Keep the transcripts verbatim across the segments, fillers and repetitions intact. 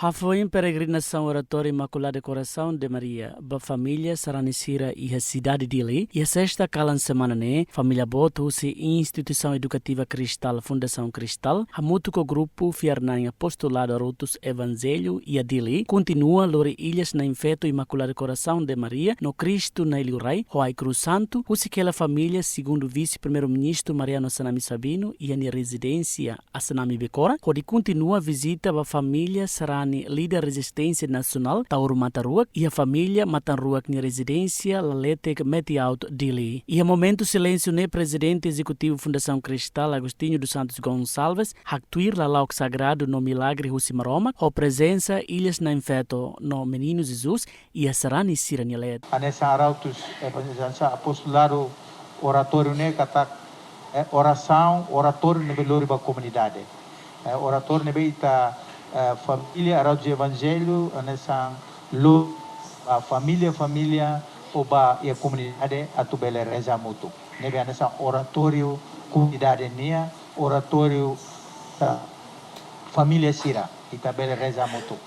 Hafoin peregrinasaun Oratóriu Imaculado Coração de Maria ba família sarani sira iha sidade Dili, iha sesta kalan semana ne'e, família boot husi Instituisaun Edukativa Kristál Fundasaun Kristál, hamutuk ho grupu fiar-na'in Apostolado Arautos Evangelho iha Dili, kontinua lori Ilhas Na'in Feto Imaculado Coração de Maria no Kristu Nai Liurai, ho ai-krús santu, husik hela família, segundu Vise-Primeiru-Ministru Mariano Assanami Sabino iha nia rezidénsia Assanami Becora, hodi kontinua vizita ba família sarani líder rezisténsia nasionál Taur Matan Ruak iha família Matan Ruak nia rezidénsia Laletek Metiaut Dili. Iha momentu silénsiu ne'e, Prezidente Ezekutivu Fundasaun Kristál Agostinho dos Santos Gonçalves haktuir lala'ok sagradu no milagre husi Maromak, ho prezensa Ilhas Na'in Feto no Meninu Jesus iha sarani sira-nia leet. Hanesan Arautos, eh, hanesan Apostolado Oratóriu ne'e katak, eh, orasaun, oratóriu ne'ebé lori ba komunidade. Eh, oratóriu ne'ebé ita, eh, família Arautos Evangelho, hanesan lori ba família-família ou ba iha komunidade atu bele reza hamutuk. Ne'ebé hanesan oratóriu komunidade nian, oratóriu, eh, família sira, ita bele reza hamutuk.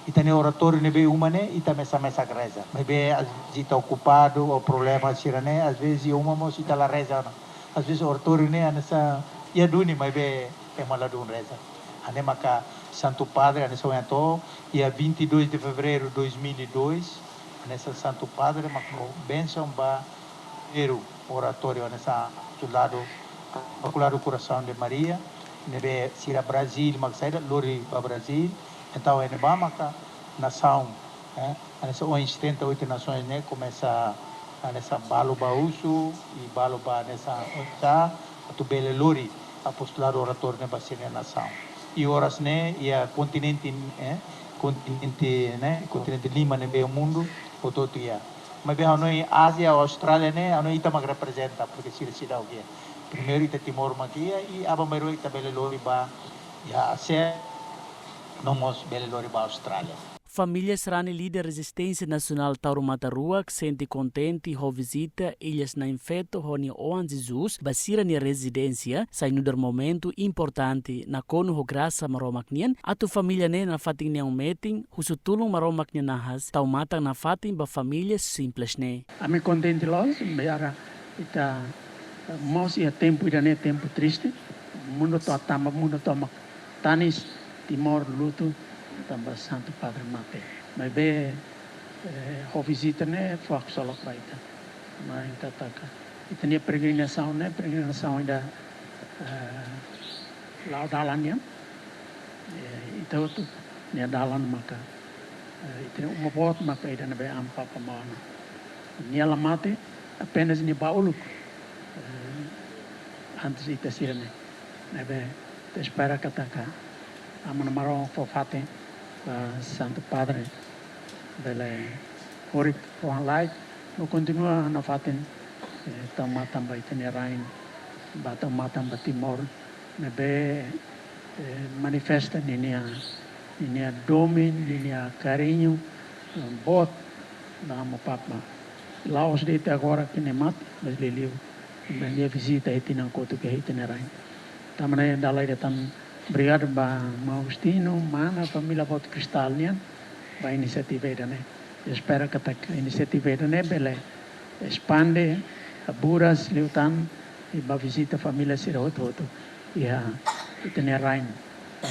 Ita-nia oratóriu ne'ebé uma ne'e, ita mesak-mesak reza. Maibé, às vezes ita okupadu, ou problema sira ne'e, às vezes iha uma mós ita la reza ona. Às vezes oratóriu ne'e hanesan iha duni, maibé ema ladún reza. Hanesan maka Santu Padre, hanesan ohin hato'o, iha vinte e dois de fevereiro de dois mil e dois, hanesan Santu Padre mak fó bensaun ba primeiru oratóriu hanesan Apostolado, Imaculado Coração de Maria, ne'ebé sira Brazil mak saida, lori ba Brazil. Entaun, iha ne'ebá maka nasaun, eh, hanesan ohin setenta e oito nações ne'e komesa hanesan balu ba husu, i balu ba hanesan oinsá atu bele lori Apostolado Oratóriu ne'e ba sira-nia nasaun. I oras ne'e iha kontinente, eh, kontinente, ne'e, kontinente lima ne'ebé iha mundu hotu-hotu iha. Maibé ha'u hanoin Ázia, Austrália ne'e, ha'u hanoin ita mak reprezenta, porke sira seidauk iha. Primeiru ita Timor mak iha, i aban-bainrua ita bele lori ba iha Ázia, no mós bele lori ba Austrália. Família sarani líder rezisténsia nasionál Taur Matan Ruak sente kontente ho vizita Ilhas Na'in Feto ho nia Oan Jesus ba sira-nia rezidénsia, sai nu'udar momentu importante nakonu ho grasa Maromak nian, atu família ne'e nafatin neon metin husu tulun Maromak nia nahas, tau matan nafatin ba família simples ne'e. Ami kontente loos, bainhira ita, eh, mós iha tempu ida-ne'e, tempu triste. Mundu tomak, mundu tomak tanis, Timor lutu tanba Santu Padre mate. Maibé, eh, ho vizita ne'e fó haksolok ba ita. Mai ita taka. Ita-nia peregrinasaun ne'e, peregrinasaun ida, eh, la'o dalan nian. Eh, ita hotu nia dalan maka, eh, ita-nia uma boot maka ida ne'ebé Aman Papa monu. Nia la mate, apenas nia ba uluk, eh, antes ita sira ne'e. Ne'ebé ita espera katak Aman Maromak fó fatin ba Santu Padre bele horik rohan-laek no kontinua nafatin, eh, tau matan ba ita-nia rain, ba tau matan ba Timor, ne'ebé, eh, manifesta ninia, ninia domin, ninia kariñu, eh, boot ba Aman Papa. La'ós de'it agora ke nia mate, mas liuliu, mas nia vizita iha tinan kotuk iha ita-nia rain. Tanba ne'e dala ida tan obrigadu ba Maun Agostinho, mana, família boot Kristál nian, ba inisiativa ida-ne'e. Espera katak inisiativa ida-ne'e bele espande, haburas liután, i ba vizita família sira hotu-hotu iha ita-nia rain,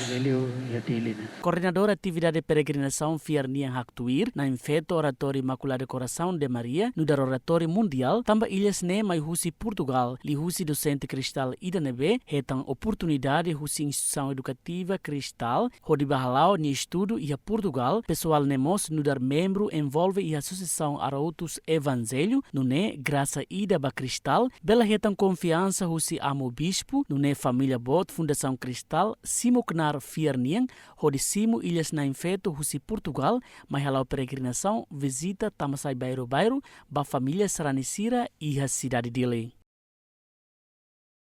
liuliu iha Dili ne'e. Koordenadór atividade peregrinasaun fiar nian haktuir, Na'in Feto Oratóriu Imaculado Coração de Maria, nu'udar oratóriu mundiál, tanba ilhas ne'e mai husi Portugal, liuhusi dosente kristál ida ne'ebé hetan oportunidade husi instituisaun edukativa kristál, hodi bá hala'o nia estudu iha Portugal, pesoál ne'e mós nu'udar membru envolve iha Asosiasaun Arautos Evangelho, nune'e grasa ida ba kristál, bele hetan konfiansa husi Amu Bispu, nune'e família boot Fundasaun Kristál, simu knaar fiar nian, hodi simu Ilhas Na'in Feto husi Portugal, mai hala'o peregrinasaun, vizita tanba sai bairru-bairru, ba família sarani sira iha sidade Dili.